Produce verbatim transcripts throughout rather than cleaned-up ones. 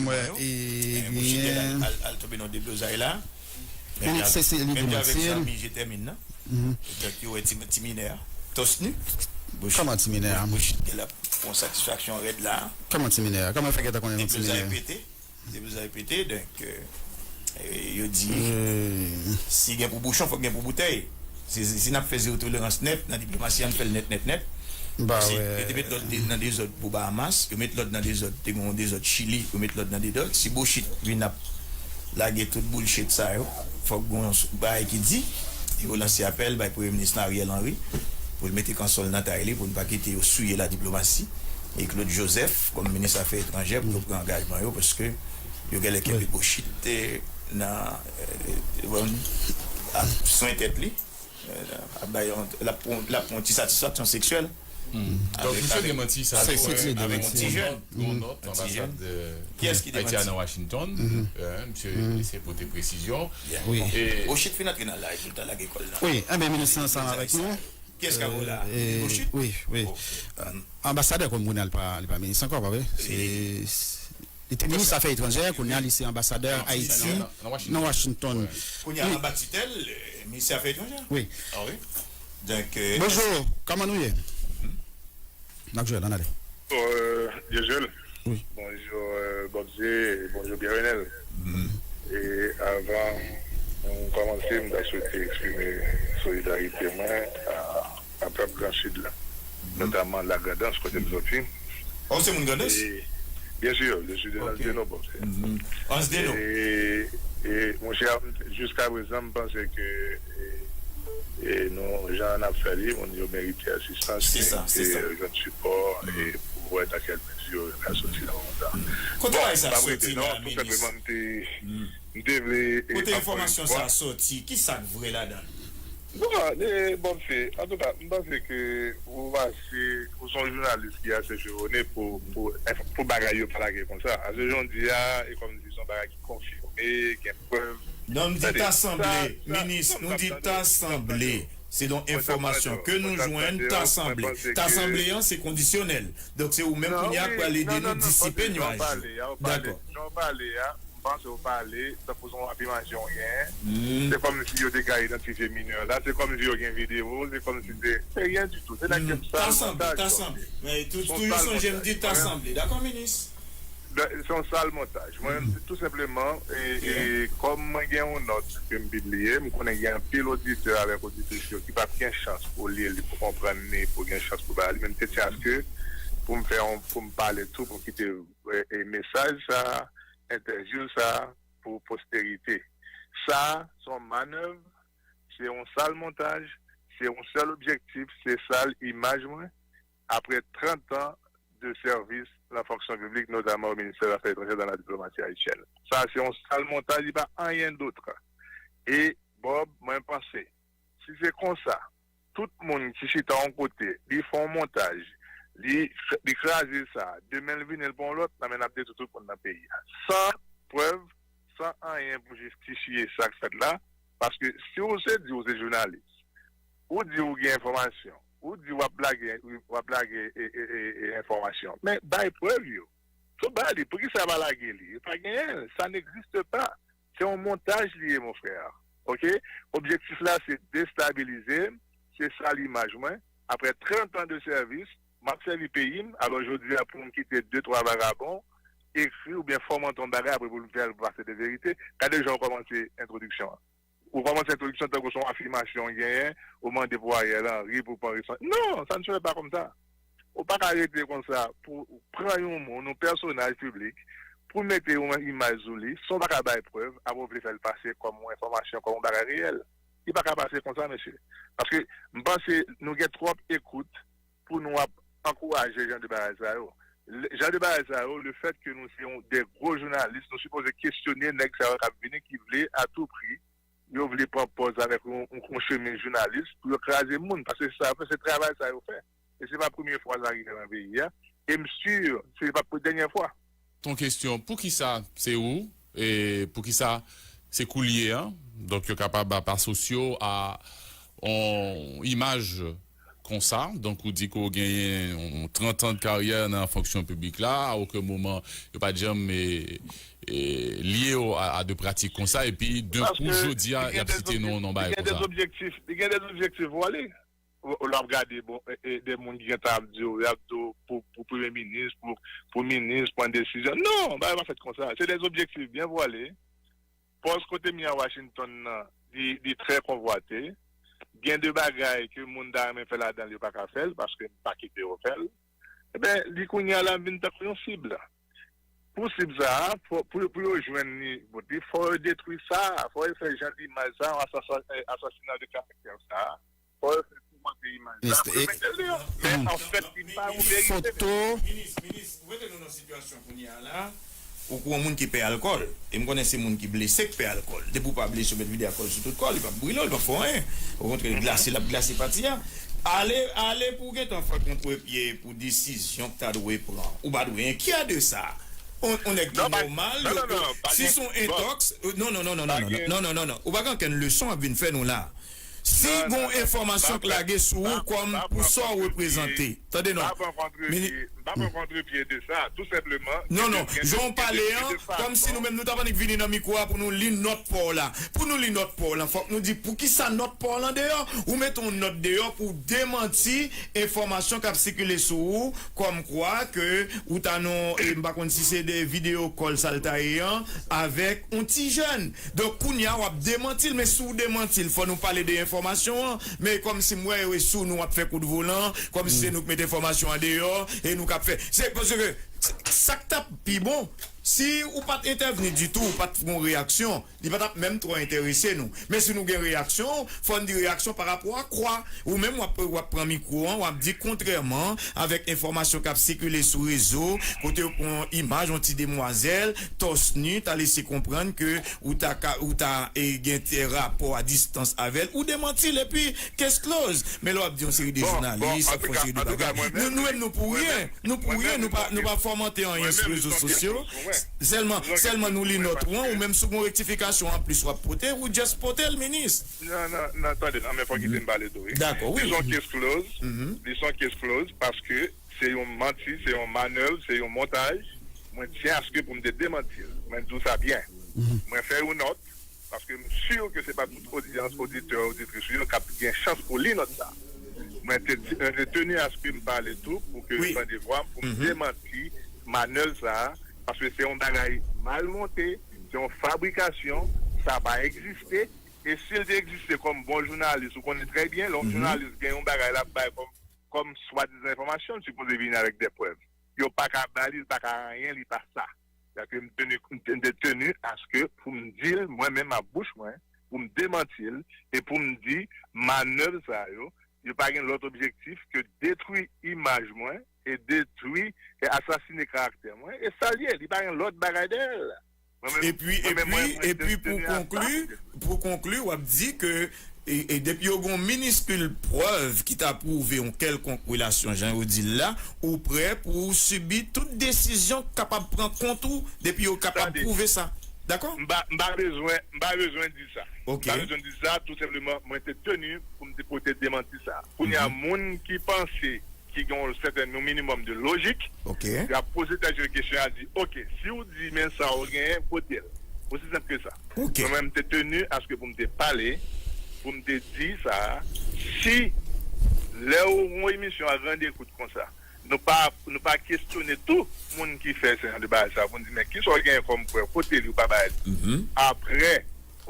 Mwen, e, Bouchit al, al, al tonbe nan deblozay la. Menm jan avèk zanmi Jetèmin nan. Donk, yo wè ti, ti minè a. Tòs ni. Bouchit. Kòman ti minè a? Bouchit gen la pran satisfaksyon rèd la. Kòman ti minè a? Kòman fè gentan konnen yon ti minè? Deblozay pete. Deblozay pete, donk, e, yo di, si gen pou bouchon, fòk gen pou boutèy. Si, si, si n ap fè zewo tolerans nèt, nan diplomasi, ann fè l nèt, nèt, nèt. Paske yo te met lòd de, nan dezòd pou Bahamas, yo met lòd nan dezòd, te gen yon dezòd Chili, yo met lòd nan dezòd. Si Bouchit vin ap lage tout bullshit sa yo, fòk gen yon bagay ki di, e yo lanse apèl bay Premye Minis lan Ariel Henry, pou l mete kansòl nan tay li, pou n pa kite yo souye la diplomasi. E Claude Joseph, kòm minis afè etranjè, pou yo pran angajman yo, paske yo genlè kenbe Bouchit, e, nan, e, bon, ap swen tèt li. Ap bay yon, l ap pran, l ap pran yon ti satisfaksyon seksyèl. Donk, misye demanti sa. Avèk yon ti jèn. Yon nòt, yon nòt, yon nòt anbasadè Ayiti a nan Washington. Misye eseye pote presizyon. Bouchit fin antre nan live, li ta lage kòl la. Wi, enben, minis lan ansanm avèk nou. Kiyès k ap la? Bouchit? Wi, wi. Anbasadè kòm kounye a li pa, li pa minis ankò, pa vre? Se Li te minis afè etranjè, kounye a li se anbasadè Ayiti nan Washington. Kounye a anba titèl, e, minis afè etranjè. Wi. Ah wi. Donk, e, bonjou, kòman nou ye? N ap jwe, ann ale. Bonjou, Dieujeunes. Wi. Bonjou, e, Bob Zé, e bonjou, Pierre Renel. E avan m kòmanse, m ta swete eksprime solidarite mwen a a pèp Gran Sid la, notamman Lagrandans, kote m soti. Oh, se moun Grandans? E, bien sûr, je suis de Anse des Nobles. Anse des Nobles. E, e, monchè, jiska prezan, m panse ke, e, e, nou, jan n ap fè li, moun yo merite asistans, merite jwenn sipò, e pou wè nan kèl mezi yo ka soti nan mond lan. Kote w wè sa soti la, minis? Tou senpleman, m te, m te vle, e, kote enfòmasyon sa a soti? Ki sa k vre ladan l? Bon, e, bon, se, antouka, m panse ke ou ase, ou se yon jounalis ki ase chevone pou, pou, pou bagay yo pa lage konsa. Ase jodi a, e kòm di, se yon bagay ki konfime, gen prèv. Non, m di ta sanble, minis, nou di ta sanble. Se yon enfòmasyon ke nou jwenn, ta sanble. Ta sanble an, se kondisyonèl. Donk, se ou menm kounye a k pral ede nou disipe nyaj yo. Dakò. M panse w pale tankou se yon afimasyon w genyen. Se kòmsi yo te ka idantifye minè la, se kòmsi yo gen videyo, se kòmsi se, se ryen ditou. Se nèg ke m sal montaj. Ta sanble, ta sanble. Men tou, toujou sonje m di ta sanble. Dakò, minis? Se yon sal montaj. Mwen menm, tou senpleman, e, e kòm mwen gen yon nòt ke m pibliye, m konnen gen anpil oditè avèk oditris yo ki p ap gen chans pou li, li pou konprann li, pou gen chans pou ba li, men m te tyen aske pou m fè yon, pou m pale tou, pou m kite, e, e mesaj sa a, entèvyou sa a pou posterite. Sa a, se yon manèv, se yon sal montaj, se yon sèl objektif, se sal imaj mwen, apre trant an de sèvis nan fonksyon piblik, notamman au ministère des Affaires étrangères dans la diplomatie haïtienne. Sa a, se yon sal montaj, li pa anyen dòt. E, Bob, mwen panse, si se konsa, tout moun ki chita yon kote, li fè yon montaj, li, li kraze sa, demen l vini, l pran yon lòt, nan men n ap detwi tout moun nan peyi a. San prèv, san anyen pou jistifye sa k fèt la, paske si w se di w se jounalis, ou di w gen enfòmasyon, ou di w ap lage, w ap lage, e, e, e, e, enfòmasyon, men bay prèv yo. Tout bagay li, poukisa pa lage li? Yo pa genyen l, ça n'existe pas. Se yon montaj li ye, mon frè. Oke? Objektif la, se destabilize m, se sal imaj mwen. Apre trant an de sèvis, m ap sèvi peyi m, alò jodi a pou m kite de twa vagabon ekri oubyen fòmante yon bagay apre pou l fè l pase de verite. Gade jan w kòmanse entwodiksyon an. Ou kòmanse entwodiksyon tankou se yon afimasyon w genyen, ou mande pou Ariel Henry, pou pran respons-, non, ça ne se fait pas comme ça. Ou pa ka rete konsa pou pran yon moun, yon pèsonaj piblik, pou mete yon imaj sou li, san w pa ka bay prèv, apre w vle fè l pase kòm yon enfòmasyon, kòm yon bagay reyèl. Li pa ka pase konsa, mesye. Paske m panse nou gen twòp ekout pou nou ap ankouraje jan de bagay sa yo. Jan de bagay sa yo, le fèt ke nou se yon de gwo jounalis, nou sipoze kesyone nèg sa yo k ap vini ki vle a tou pri yo vle pran pòz avèk yon, yon, yon chemen jounalis pou yo kraze moun, paske se sa yo fè, se travay sa yo fè. E se pa premye fwa sa rive nan peyi a, e m si se p ap pou dènye fwa. Ton kesyon, poukisa se ou, e poukisa se koulye a, donk yo kapab ap asosye w a yon imaj konsa. Donk, ou di ke w genyen yon trant an de karyè nan fonksyon piblik la. A okenn moman, yo pa t janm, e, e, lye w a, a de pratik konsa. Epi, d'un kou, jodi a, y ap site non, non, bagay konsa. Li gen de zobjektif, li gen de zobjektif vwale. Ou, ou l ap gade, bon, e, e, de moun ki gentan ap di w, y ap di w pou, pou premye minis, pou, pou minis, pran desizyon. Non, bagay pa fèt konsa. Se de zobjektif byen vwale. Pòs kote m ye a Washington nan, li, li trè konvwate. Gen de bagay ke moun ta renmen fè ladan l, yo pa ka fè l, paske m pa kite yo fè l. Ebyen, li kounye a la vin tankou yon sib. Pou sib sa a, fò, pou, pou yo jwenn li, bon, li fò yo detwi sa, fò yo fè jan de imaj sa, asasa-, eh, asasina de karaktè sa a. Fò yo fè kòmante imaj sa, fò yo mete l deyò. Men anfèt, li pa yon verite. Foto. Minis, minis, ou mete nou nan sitiyasyon kounye a la. Ou kou yon moun ki pè alkòl. E m konnen se moun ki blese k pè alkòl. Depi w pa blese, ou mèt vide alkòl sou tout kò l, li p ap brile w, li p ap fè w anyen. Okontrè, li glase, l ap glase pati a. Ale, ale pou w gentan fè kontrepye pou desizyon k ta dwe pran. Ou pa dwe enkyè de sa. On, on nèg ki nòmal, yo, si s on entòks, non, non, non, non, non, non, non, non, non, non, non. Ou pa gen okenn leson w ap vin fè nou la. Si gon enfòmasyon k lage sou ou kòm pou sa w reprezante, tande non. M pa pran kontrepye, m pa pran kontrepye de sa, tou senpleman. Non, non, jan w pale an, kòmsi nou menm nou t ap annik vini nan mikwo a pou nou li nòt pa w la. Pou nou li nòt pa w lan, fòk nou di poukisa nòt pa w lan deyò. Ou mete yon nòt deyò pou w demanti enfòmasyon k ap sikile sou ou, kòmkwa ke ou ta nan, e, m pa konn si se de videyo kòl sa l ta ye an, avèk yon ti jèn. Donk, kounye a, w ap demanti l, men si w demanti l, fò nou pale de enfòmasyon an. Men kòmsi m wè, e, sou nou ap fè kout volan, kòmsi se nou k met enfòmasyon an deyò, e nou k ap fè. Se paske sa k t ap pi bon, si ou pa t entèvni ditou, ou pa t fè yon reyaksyon, li pa t ap menm twò enterese nou. Men si nou gen reyaksyon, fò n di reyaksyon pa rapò a kwa. Ou menm, w ap, w ap pran mikwo an, w ap di kontrèman avèk enfòmasyon k ap sikile sou rezo, kote yo pran imaj yon ti demwazèl, tòs ni, ta lese konprann ke ou ta ka, ou ta, e, gen te rapò a distans avè l, ou demanti l, epi case close. Men lè w ap di yon seri de jounalis, ap fè yon seri de bagay. Nou, nou menm, nou pou ryen, nou pou ryen, nou pa, nou pa fòmante anyen sou rezo sosyo. Sèlman, sèlman nou li nòt ou an, ou menm si w gen yon rektifikasyon anplis w ap pote, ou just pote l, minis. Non, non, non, tande, non, men fò kite m pale tou, wi. Dakò, wi. Dizon case close, dizon case close, paske se yon manti, se yon manèv, se yon montaj. Mwen tyen aske pou m te demanti l. Mwen di w sa byen. Mwen fè yon nòt, paske m si ke se pa tout odyans, oditè, oditris yo k ap gen chans pou li nòt sa. Mwen te, mwen te teni aske m pale tou pou ke yo tande vwa m, pou m demanti manèv sa a, paske se yon bagay mal monte, se yon fabrikasyon, sa pa egziste. E si l te egziste kòm bon jounalis, ou konnen trè byen, lè yon jounalis gen yon bagay l ap bay kòm, kòm swadizan enfòmasyon, l sipoze vini avèk de prèv. Yo pa ka ba li, li pa ka anyen, li pa sa. Sètadi ke m teni, m te, m te teni aske pou m di l, mwen menm ak bouch mwen, pou m demanti l, e pou m di manèv sa yo, yo pa gen lòt objektif ke detwi imaj mwen e detwi e asasine karaktè mwen. E sa l ye, li pa gen lòt bagay dèyè l. Mwen menm, epi, mwen menm, epi, mwen, mwen epi pou konkli, pou konkli, w ap di ke, e, e depi yo gon miniskil prèv ki ta pwouve yon kèlkonk relasyon, jan yo di l la, ou prè pou w sibi tout desizyon k kapab pran kont ou, depi yo kapab pwouve sa. Dakò? M pa, m pa bezwen, m pa bezwen di sa. M pa bezwen di sa, tou senpleman, mwen te teni pou m te pote demanti sa. Kounye a, moun ki panse ki gen yon sètèn, yon minimòm de lojik, y ap poze tèt yo kesyon, y ap di, oke, si w di men sa w genyen, pote l. Osi senp ke sa. Mwen menm, m te teni aske pou m te pale, pou m te di sa, si lè w yon emisyon a grande ekout konsa, nou pa, nou pa kesyone tou moun ki fè se jan de bagay sa, pou n di, men kisa w genyen kòm prèv, kote li, ou pa bay li. Apre,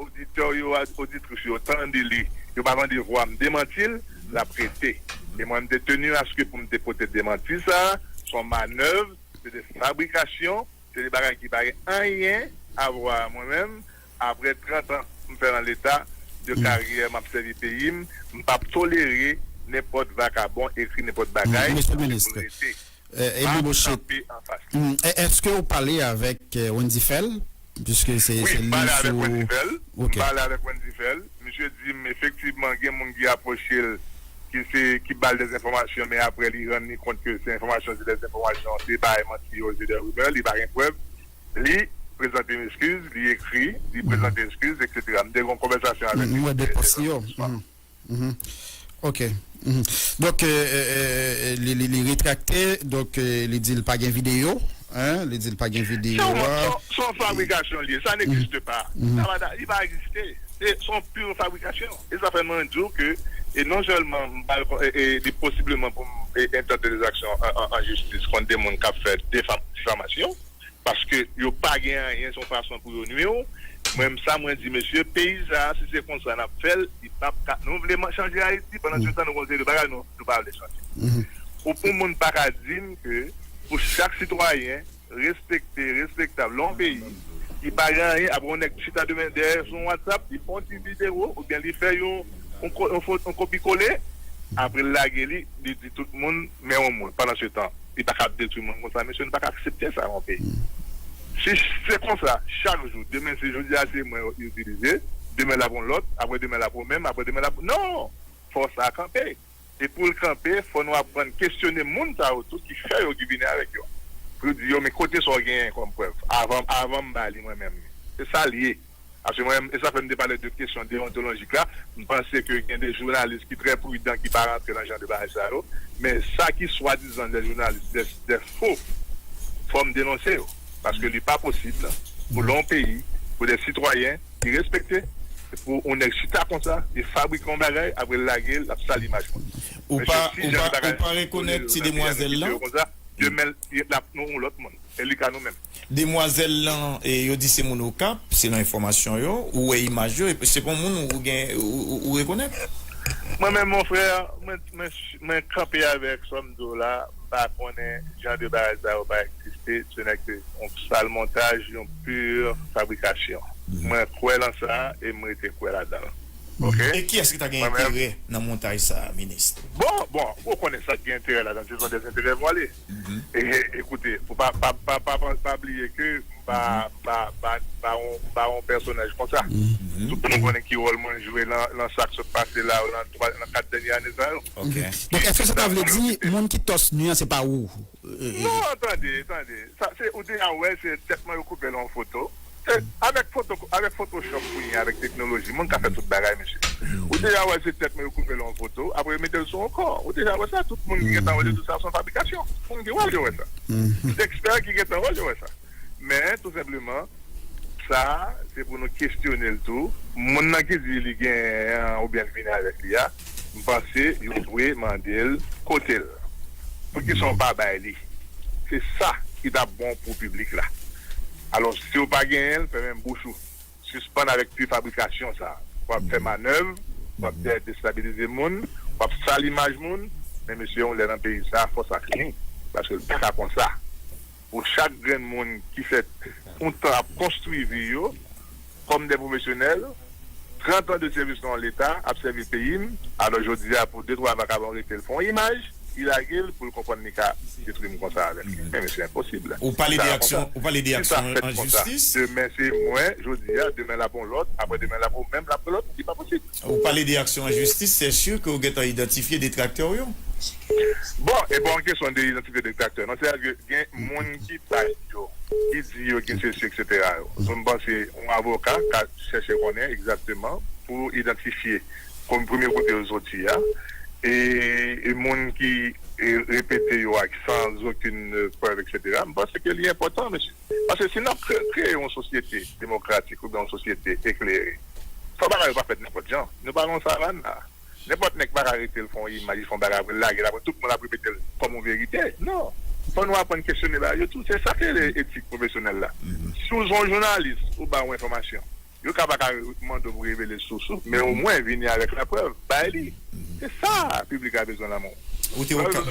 oditè yo ak oditris yo tande li, yo pa tande vwa m demanti l, l ap rete. E mwen, m te teni aske pou m te pote demanti sa, se yon manèv, se de fabrikasyon, se de bagay ki pa gen anyen a vwa a mwen menm. Apre trant an m fè nan Leta, de karyè, m ap sèvi peyi m, m p ap tolere nenpòt vakabon ekri nenpòt bagay, se pou l rete. M ap kanpe anfas li. Èske ou pale avèk, eh, Wendy Phèl? Piske se, se li sou. Wi, m pale avèk Wendy Phèl. M pale avèk Wendy Phèl. Misye di m, efektivman, gen moun ki apwoche l, ki se, ki ba l dezenfòmasyon, men apre, li rann li kont ke se enfòmasyon, se dezenfòmasyon, se bagay manti yo, se de rimè, li pa gen prèv. Li prezante yon eskiz, li ekri, li prezante eskiz, etsetera. M te gen yon konvèsasyon avèk li yè swa. Ok. Mhm. Donk, euh, euh, euh, li, li, li retrakte, donk, euh, li di l pa gen videyo, hein, li di l pa gen videyo a. Se yon fabrikasyon li ye, sa n'existe pas. Sa pa ta- li pa egziste. Se se yon pure fabrikasyon. E sa fè mwen di w ke, e non sèlman m pa, e, e, li posibleman pou m, e, entante de zaksyon an, an, an jistis kont de moun k ap fè defam- difamasyon, paske yo pa gen anyen, se yon fason pou yo nwi w. Mwen, sa mwen di, mesye, peyi sa a, si se konsa n ap fè l, li p ap ka, nou vle man- chanje Ayiti, pandan se tan nou gon seri de bagay nou, nou pa vle chanje. Ou pou moun pa ka di m ke pou chak sitwayen respekte, respektab, lè yon peyi ki pa gen anyen, apre yon nèg chita demen dèyè sou yon WhatsApp, li fè yon ti videwo, oubyen li fè yon, yon, ko- yon, fo- yon kopi kole, apre l lage li, li di tout moun, men yon moun. Pandan se tan, li pa ka ap detwi moun konsa, mesye, nou pa ka aksepte sa nan yon peyi. Si se konsa, chak jou, demen se jodi a, se mwen yo itilize, demen l ap yon lòt, apre demen l ap yon menm, apre demen l ap, non! Fò sa kanpe. E pou l kanpe, fò nou aprann kesyone moun sa yo tou ki fè yo, ki vini avèk yo. Pou yo di yo, men kote sa w genyen kòm prèv? Avan, avan m ba li mwen menm li. Se sa l ye. Paske mwen menm, e sa fè m te pale de kesyon deontolojik la, m panse ke gen de jounalis ki trè pridan, ki pa rantre nan jan de bagay sa yo. Men sa ki swadizan de jounalis, de, de fo, fò m denonse yo. Paske li pa posib pou lè yon peyi, pou de sitwayen ki respekte, pou yon nèg chita konsa, li fabrike yon bagay, apre l lage l, l ap sali imaj moun. Ou pa, Mesye, si ou jan pa, de bagay ou pa rekonèt ti demwazèl lan? Konsa, demen, l ap nou yon lòt moun. E li ka nou menm. Demwazèl lan, e, yo di se moun Okap, selon enfòmasyon yo, ou wè imaj yo, e se pa yon moun ou gen, ou, ou, ou rekonèt? Mwen menm, mon frè, mwen, mwen, mwen kanpe avèk sa w di w la, m pa konnen jan de bagay sa yo pa egziste, se nèk yon sal montaj, yon pure fabrikasyon. Mwen kwè lan sa, e m rete kwè ladan l. Ok? E kiyès ki ta gen enterè nan montaj sa a, minis? Bon, bon, ou konnen sa ki gen enterè ladan, se son de enterè vwale. E, e, ekoute, fò pa, pa, pa, pa, pa, pa bliye ke m pa, m pa, pa, pa yon, pa yon pèsonaj konsa. Tout moun konnen ki wòl mwen jwe lan, lan sa k sot pase la, lan twa, lan kat dènye ane sa yo. Ok. Donk, èske sa ta vle di, moun ki tòs nwi an, se pa ou? Non, tande, tande. Sa, se, ou deja wè, se tèt mwen yo koupe l yon foto. Se, avèk foto, avèk Photoshop kounye a, avèk teknoloji, moun ka fè tout bagay, mesye. Ou deja wè se tèt mwen yo koupe l yon foto, apre yo mete l sou yon kò. Ou deja wè sa, tout moun ki gentan wè l, yo di sa se yon fabrikasyon. Moun ki wè l, yo wè sa. Tout ekspè ki gentan wè l, yo wè sa. Men, tou senpleman, sa, se pou nou kesyone l tou. Moun nan ki di li genyen an, oubyen l vini avèk li a, m panse yo dwe mande l kote l. Poukisa w pa bay li? Se sa ki t ap bon pou piblik la. Alò, si w pa genyen l, fèmen bouch ou. Sispann avèk pye fabrikasyon sa. W ap fè manèv, w ap de- destabilize moun, w ap sal imaj moun. Men mesye, yon lè nan peyi sa, fò sa fini. Paske l pa ka konsa. Pou chak grenn moun ki fè yon tan ap konstwi vi yo, kòm de pwofesyonèl, trant an de sèvis nan yon leta, ap sèvi peyi m, alò jodi a pou de twa vakabon rete l fè yon imaj, li lage l pou l konprann li ka detwi m konsa avè l. Men, men se enposib. Ou pale de aksyon, ou pale de aksyon an jistis? Demen se mwen, jodi a, demen l ap yon lòt, apre demen l ap yon menm, l ap yon lòt, li pa posib. Ou pale de aksyon an jistis, se si ke w gentan idantifye detraktè w yo? Bon, e pa yon kesyon de idantifye detraktè, non, se ke gen moun ki bay yo, ki di yo gen sesi, et cetera yo. Donk, m panse yon avoka ka chèche konnen egzakteman pou idantifye kon premye kote yo soti a, e, e moun ki, e, repete yo ak san okenn, e, prèv, et cetera. M panse ke li enpòtan, mesye. Paske si n ap kre- kreye yon sosyete demokratik oubyen yon sosyete eklere, fò bagay yo pa fèt nenpòt jan. Nou pa nan yon savann la. Nenpòt nèg pa ka rete l fè yon imaj, li fè yon bagay, apre l lage l, apre tout moun ap repete l kòm yon verite. Non. Fò nou aprann kesyone bagay yo tou. Se sa k rele etik pwofesyonèl la. Si w se yon jounalis, ou ba yon enfòmasyon, yo ka pa ka mande w pou revele sous ou, men omwen vini avèk laprèv, bay li. Se sa piblik la bezwen lan men w. Ou te Okap,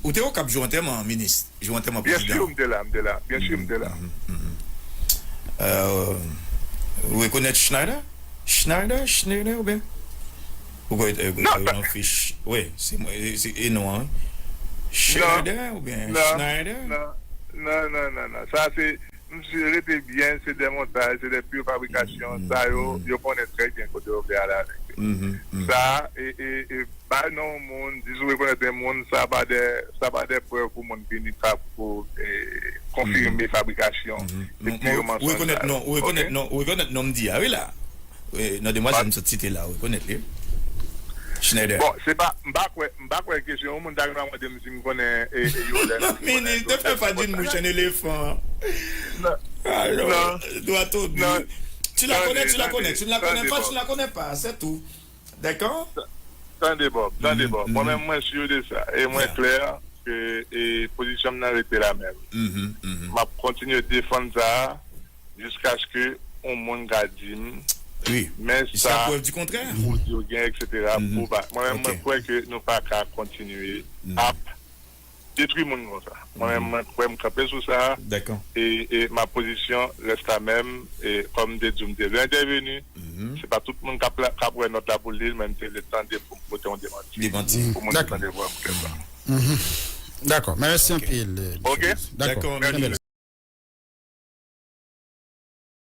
ou te Okap jou antèman an, minis. Jou antèman prezidan. Byen si, m te la, m te la. Byen si, m te la. Euh, ou rekonèt Schneider? Schneider? Schneider oubyen? Ou kwè, euh, non, euh, sa- non, fich. Wi, se mwen, se, e non an, wi. Schneider oubyen Schneider? Non, non, non, non, non. Sa se, misye rete byen, se de montaj, se de pure fabrikasyon. Sa yo, yo konnen trè byen kote yo vle ale avèk yo. Sa, e, e, e, bay non moun, di sou rekonèt yon moun, sa pa de, sa pa de prèv pou moun vini pou, pou, e, konfime fabrikasyon. Se pure mansonj sa yo. Ou rekonèt non, ou rekonèt non, ou rekonèt non m di a, wi la. E, nan demwazèl m sot site la, ou rekonèt li. Schneider. Bon, se pa, m pa kwè, m pa kwè ke se yon moun ta gen dwa mande m si m konnen e, e Yolène. Ministre, ne fais pas d'une mouche un éléphant. Non. Alors, Non. Droit au but. Non. Tu la connais, tu la Tande, connais, tu la connais tande, pas, tande, c'est tout. Bob. D'accord? Tande, Bob, tande, Bob. Mhm, Mwen mhm. menm, mwen sur de sa. E mwen Yeah. klè ke e pozisyon m nan rete la menm. Mhm, mhm. M ap kontinye defann sa jiskaske yon moun ka di m Oui. men Jusqu'à sa preuve du contraire. ou di w gen, et cetera. Mhm. Pou ba. Mwen menm, Ok. mwen kwè ke nou pa ka kontinye Mhm. ap detwi moun konsa. Mwen menm, mwen kwè m kanpe sou sa. D'accord. E, e ma pozisyon reste la menm. E kòm m te di w, m te vle entèveni. Mhm. Se pa tout moun k ap la- k ap wè nòt la pou li, men m te vle tande pou m pote yon demanti. Demanti. Pou moun te D'accord. tande vwa m klè sa. Dakò, mèsi anpil. Ok. Dakò. D'accord, Kenbe la.